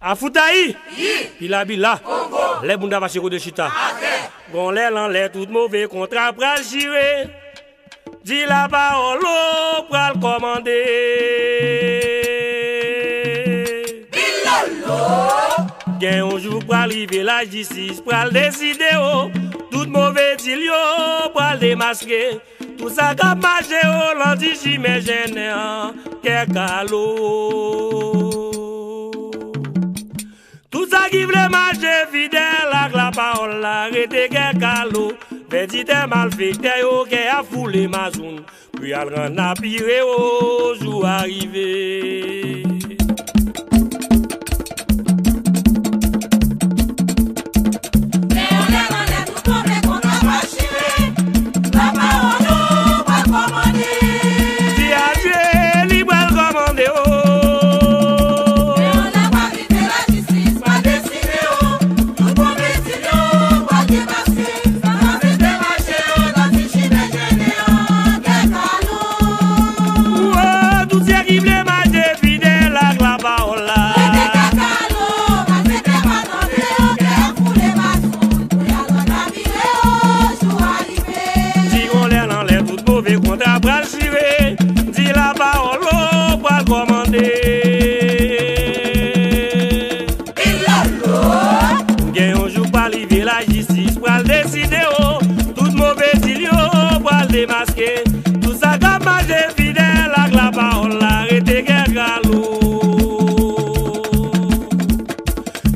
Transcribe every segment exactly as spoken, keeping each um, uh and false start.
Afoutayi! Bila bila! Lè moun ta mache kote chita. Gon lè lanlè tout move kontra pral chire. Di lapawòl o pral kòmande. Gen yon jou pral rive lajistis pral deside o. Tout move dil yo pral demaske. Tout sa k ap mache o nan ti chimen jennen an kè kalo. Tout sa ki vle mache fidèl ak lapawòl la rete kè kalo. Vèditè malfektè yo kè ap foule mazoun. Pou y al rann apire o jou a rive. Di adye, li pral kòmande o. Tout sa ki vle mache fidèl ak lapawòl la. Di yon lè nan lè tout move kontra pral chire. Di lapawòl o pral kòmande. Gen yon jou pral rive lajistis pral deside o. Tout move dil yo pral demaske. Tout sa k ap mache fidèl ak lapawòl la rete kè kalo.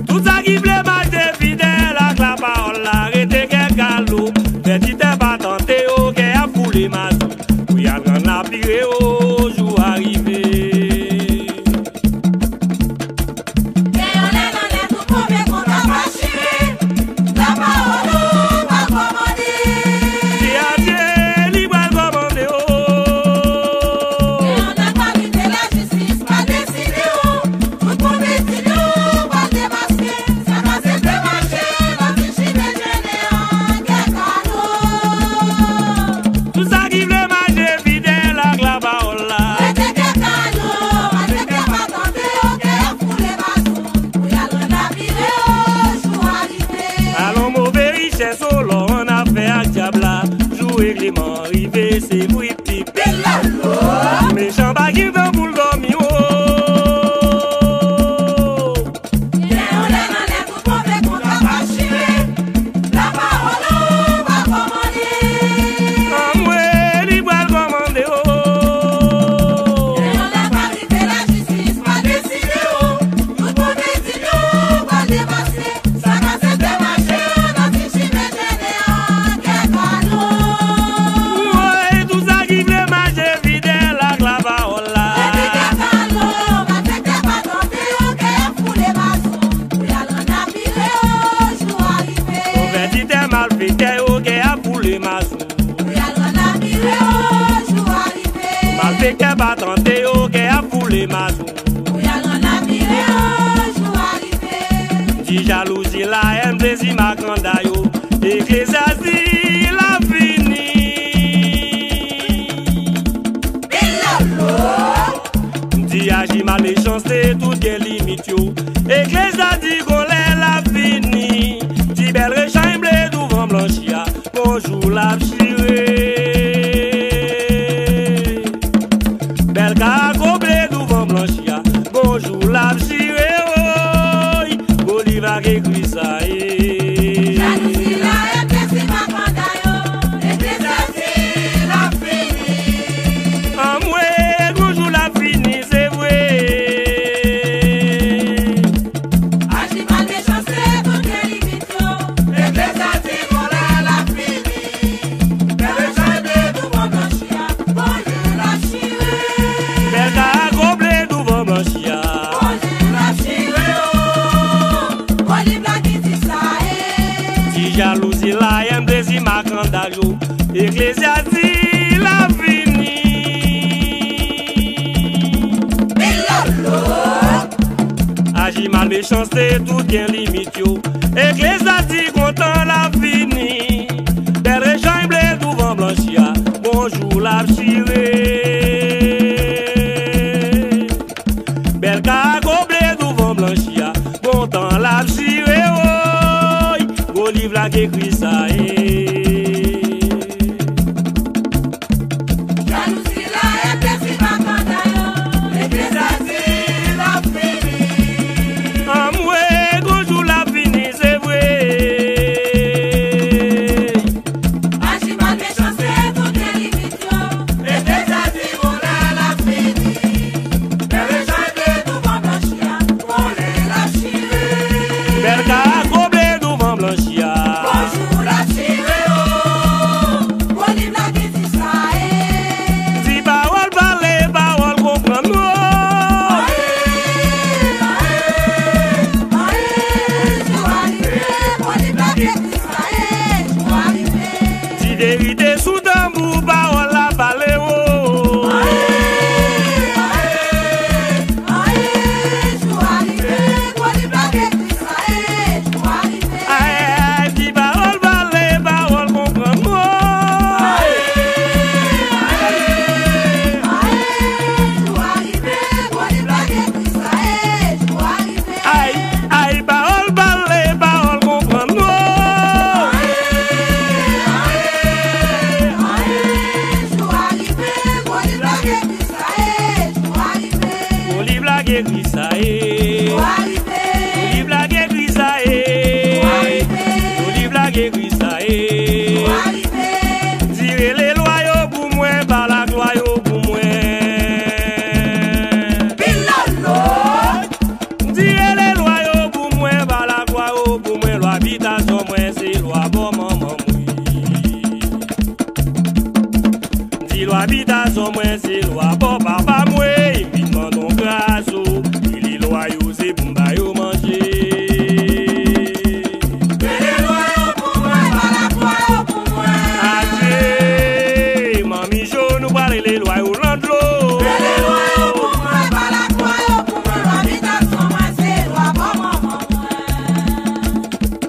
Tout sa ki vle mache fidèl ak lapawòl la rete kè kalo. Vèditè pa tante yo kè ap foule mazout. Pou y al rann apire o jou a rive. Gen yon lè nan lè tout move kontra pral chire. Lapawòl o pral kòmande. Di adye, li pral kòmande o. Gen yon lè pral rive lajistis pral deside o. Tout move dil yo pral demaske. Sa k ap mache nan ti chimen jennen an kè kalo. Tout sa ki vle mache fidèl ak lapawòl la. Rete kè kalo, malfektè pa tante yo kè ap foule mazout. Pou y al rann apire o jou a rive. Alon move richès o lò an afè ak dyab la. Jou regleman rive se vwip pip. Mechan pa gen tan pou l dòmi o. Gen yon lè nan lè tout move kontra pral chire. Lapawòl o pral kòmande. Anmwe, li pral kòmande o. Gen yon lè pral rive lajistis pral deside o. Tout move dil yo pral demaske. Sa k ap mache nan ti chimen jennen an kè kalo. Woy, tout sa ki vle mache fidèl ak lapawòl la. Rete kè kalo, malfektè pa tante yo kè ap foule mazout. Pou y al rann apire o jou a rive. Vèditè malfektè yo kè ap foule mazout. Pou y al rann apire o jou a rive. Malfektè pa tante yo kè ap foule mazout. Pou y al rann apire o jou a rive. Di jalouzi, lahèn, plezi, makanda yo. Eklezyasi, l ap fini. Di aji mal, mechanste, tout gen limit yo. Eklezyasi, gon lè l ap fini. Di bèl rechanj ble douvan blanchi a. Bonjou l ap chire. Bèl karago ble douvan blanchi a. Bonjou l ap chire, woy. Gwo liv ak ekri sa ye. Jalouzi, lahèn, plezi, makanda yo. Eklezyasi, l ap fini. Anmwe, bonjou l ap fini, se vre. Aji mal, mechanste, tout gen limit. Eklezyasi, gon lè l ap fini. Bèl rechanj ble douvan blanchi a. Bonjou l ap chire. Bèl karago ble douvan blanchi a. Bonjou l ap chire o. Gwo liv la ki di sa ye. Ti jalouzi, lahèn, plezi, makanda yo. Eklezyasi, l ap fini. Milolo. Aji mal, mechanste, tout gen limit yo. Eklezyasi kontan l ap fini. Bèl rechanj ble douvan blanchi a. Bonjou l ap chire. Bèl karago ble douvan blanchi a. Ak ekri sa e. Jalouzi la e plezi makanda yo, e plezi la fini. Anmwe, gon jou l ap fini, se vre. Maji mal mechanste tout gen limit yo, e plezi la fini. Bèl ka koble douvan blanchi a. Bonjou la chire o. Kolib la gen di sa e. Di pawòl pale, pawòl konprann o. Di verite sou tanbou, pawòl la pale o. Ay, ay, di pawòl pale, pawòl konprann o. Ay, ay, pawòl pale, pawòl konprann o. Kolib la gen kri sa e. Kolib la gen kri sa e. Kolib la gen kri sa e. Di rele lwa yo pou mwen, pale ak lwa yo pou mwen. Pilolo. Di rele lwa yo pou mwen, pale ak lwa yo pou mwen, lwa bitasyon mwen, se lwa bò manman mwen. Di lwa bitasyon mwen, se lwa bò papa mwen, vin mande yon gras o, rele lwa yo, se pou m ba yo manje. Rele lwa yo pou mwen, pale ak lwa yo pou mwen. Adje, manmi Jo, nou pral rele lwa yo nan dlo. Rele lwa yo pou mwen, pale ak lwa yo pou mwen, lwa bitasyon mwen, se lwa bò manman mwen.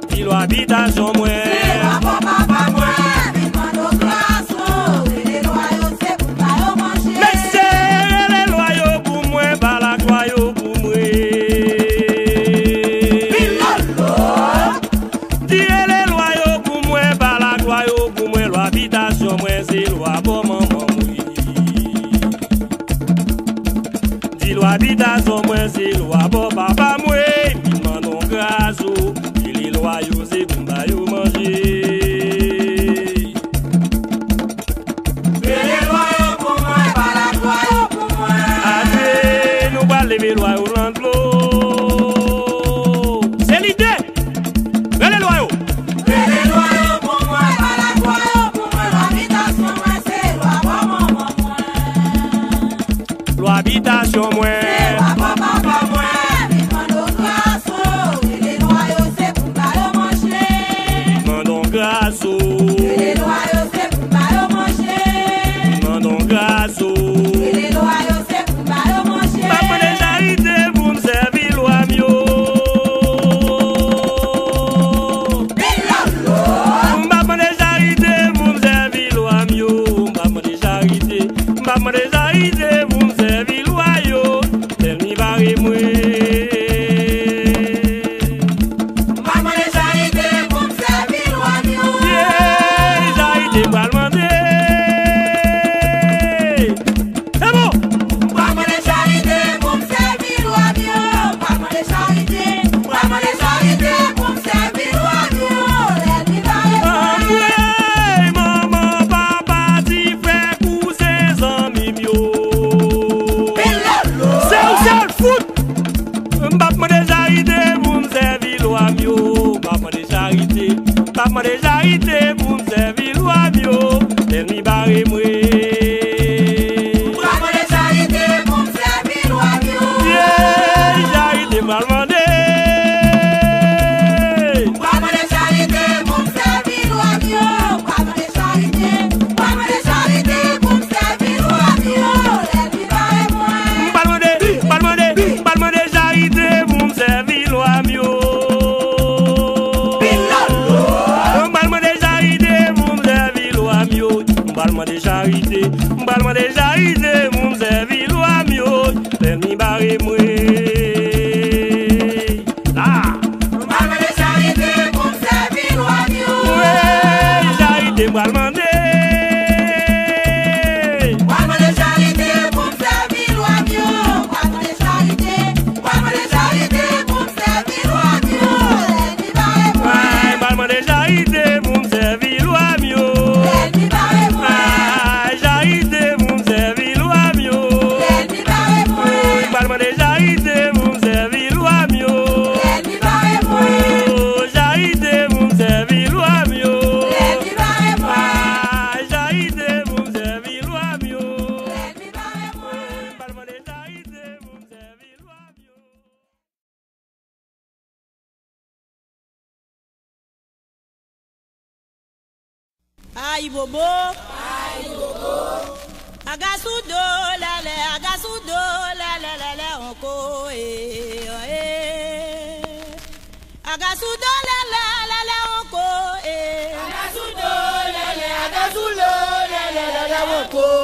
Di lwa bitasyon mwen. Se lwa bò papa mwen, vin mande yon gras o, rele lwa yo, se pou m ba yo manje. Mesye, rele lwa yo pou mwen, pale ak lwa yo pou mwen. Pilolo. Di rele lwa yo pou mwen, pale ak lwa yo pou mwen, lwa bitasyon mwen, se lwa bò manman mwen. Di lwa bitasyon mwen, se lwa bò papa mwen, vin mande yon gras o, rele lwa yo, se pou m ba yo manje. Rele lwa yo pou mwen, pale ak lwa yo pou mwen. Ase, nou pral leve lwa yo nan dlo. Se lide. Rele lwa yo. Rele lwa yo pou mwen, pale ak lwa yo pou mwen, lwa bitasyon mwen, se lwa bò manman mwen. Lwa bitasyon mwen. Se lwa bò papa mwen, vin mande yon gras o, rele lwa yo, se pou m ba yo manje. Vin mande yon gras o. Rele lwa yo, se pou m ba yo manje. Vin mande yon gras o. Rele lwa yo, se pou m ba yo manje. M ap mande charite pou m sèvi lwa m yo. M ap mande charite pou m sèvi lwa m yo. M ap mande charite. M ap mande charite pou m sèvi lwa yo. Lènmi bare mwen. M ap mande charite pou m sèvi lwa m yo. Yey, charite pral mande. Se bon. M pral mande charite pou m sèvi lwa m yo. M pral mande charite. M pral mande charite pou m sèvi lwa m yo. Lènmi bare mwen. Anmwey, manman, papa, ti frè, kouzen, zanmi m yo. Pilolo. Se ou sèl fout. M p ap mande charite pou m sèvi lwa m yo. M p ap mande charite. M p ap mande charite pou m sèvi lwa m yo. Lènmi bare mwen. M pral mande charite pou m sèvi lwa m yo. Yey, charite m pral mande. M pral mande charite pou m sèvi lwa m yo. M pral mande charite. M pral mande charite pou m sèvi lwa m yo. Lènmi bare mwen. M pral mande, m pral mande, m pral mande charite pou m sèvi lwa m yo. Pilolo. M pral mande charite pou m sèvi lwa m yo. M pral mande charite. Ayibobo. Ayibobo. Aga sou do lèlè, aga sou do lèlè, lèlè onko, eh, eh. Aga sou do lèlè, lèlè onko, eh. Aga sou do lèlè, aga sou do lèlè, lèlè onko.